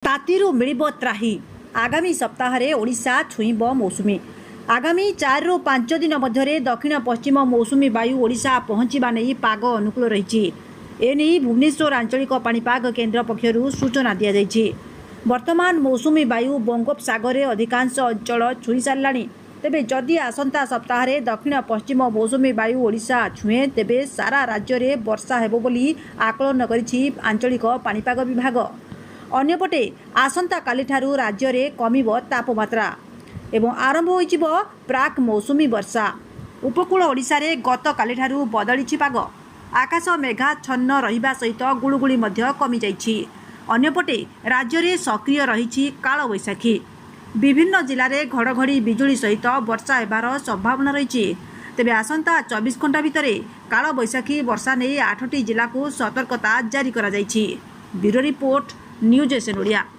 ତାତିରୁ ମିଳିବ ତ୍ରାହି। ଆଗାମୀ ସପ୍ତାହରେ ଓଡ଼ିଶା ଛୁଇଁବ ମୌସୁମୀ। ଆଗାମୀ 4ରୁ 5 ଦିନ ମଧ୍ୟରେ ଦକ୍ଷିଣ ପଶ୍ଚିମ ମୌସୁମୀ ବାୟୁ ଓଡ଼ିଶା ପହଞ୍ଚିବା ନେଇ ପାଗ ଅନୁକୂଳ ରହିଛି। ଏନେଇ ଭୁବନେଶ୍ୱର ଆଞ୍ଚଳିକ ପାଣିପାଗ କେନ୍ଦ୍ର ପକ୍ଷରୁ ସୂଚନା ଦିଆଯାଇଛି। ବର୍ତ୍ତମାନ ମୌସୁମୀ ବାୟୁ ବଙ୍ଗୋପସାଗରରେ ଅଧିକାଂଶ ଅଞ୍ଚଳ ଛୁଇଁ ସାରିଲାଣି। ତେବେ ଯଦି ଆସନ୍ତା ସପ୍ତାହରେ ଦକ୍ଷିଣ ପଶ୍ଚିମ ମୌସୁମୀ ବାୟୁ ଓଡ଼ିଶା ଛୁଏଁ, ତେବେ ସାରା ରାଜ୍ୟରେ ବର୍ଷା ହେବ ବୋଲି ଆକଳନ କରିଛି ଆଞ୍ଚଳିକ ପାଣିପାଗ ବିଭାଗ। ଅନ୍ୟପଟେ ଆସନ୍ତାକାଲିଠାରୁ ରାଜ୍ୟରେ କମିବ ତାପମାତ୍ରା ଏବଂ ଆରମ୍ଭ ହୋଇଯିବ ପ୍ରାକ୍ ମୌସୁମୀ ବର୍ଷା। ଉପକୂଳ ଓଡ଼ିଶାରେ ଗତକାଲିଠାରୁ ବଦଳିଛି ପାଗ। ଆକାଶ ମେଘାଚ୍ଛନ୍ନ ରହିବା ସହିତ ଗୁଳୁଗୁଳି ମଧ୍ୟ କମିଯାଇଛି। ଅନ୍ୟପଟେ ରାଜ୍ୟରେ ସକ୍ରିୟ ରହିଛି କାଳବୈଶାଖୀ। ବିଭିନ୍ନ ଜିଲ୍ଲାରେ ଘଡ଼ଘଡ଼ି ବିଜୁଳି ସହିତ ବର୍ଷା ହେବାର ସମ୍ଭାବନା ରହିଛି। ତେବେ ଆସନ୍ତା 24 ଘଣ୍ଟା ଭିତରେ କାଳବୈଶାଖୀ ବର୍ଷା ନେଇ ଆଠଟି ଜିଲ୍ଲାକୁ ସତର୍କତା ଜାରି କରାଯାଇଛି। Bureau report, news SN Odia.